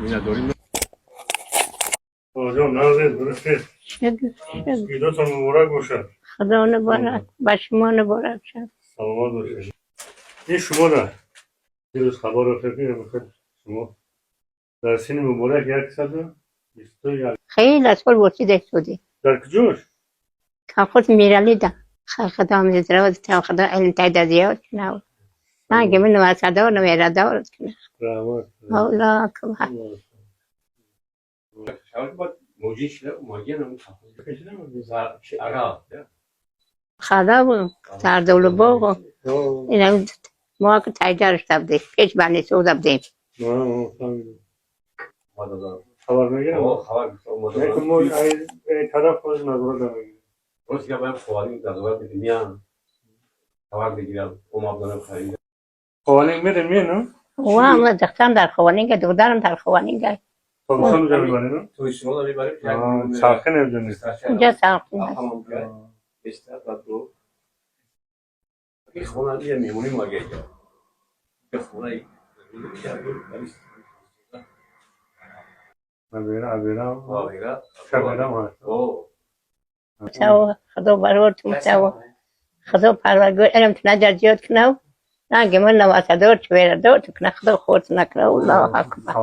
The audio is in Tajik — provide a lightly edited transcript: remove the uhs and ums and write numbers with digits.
Миннатдорим. Хоҷон, нағзед, дурустед? Шукр, шукр. Идотон муборак бошад. Худо муборак, ба шумо муборак шад. Саломат бошед. Ин шуморо дирӯз хабар ёфтем, шумо дар синни муборак 121. Хеле сол бошида шудӣ. Дар куҷош? Колхоз Миралида. Худо мизроз та, Худо илм тайда зиёд кунад. Ранги ман васадор намерадор кунад. Раҳмат. Аллоҳ акбар. Муҷид шуда омадиям. Ара. Хада бу сардолу боғу. Ина мо ки тайҷар шуда будем. Пеш бани сӯза будем. Хабар мегирам. Хабар. Мо тараф боз назорат намегирем. Рост гап, баям ховалинг назорат мекунем, хабар мегирам, омадонам харид. Ховалинг мерем, ну? Ва ма духтарам дар Хованинга, духтарам дар Хованинга. Тобистон уҷа мебарем, ну? Тобистон мебарем. Сархе намедонем. Унҷа сархе. Хона я меҳмонӣ мо агар хонаи. Абера, абера, шаберам ҳаст. Худо баротум саво. Худо парвардигор илм наҷар зиёд кунав. Ранги ман навасадор чуверадор кунад. Худо хурд накунад. Аллоҳ акбар.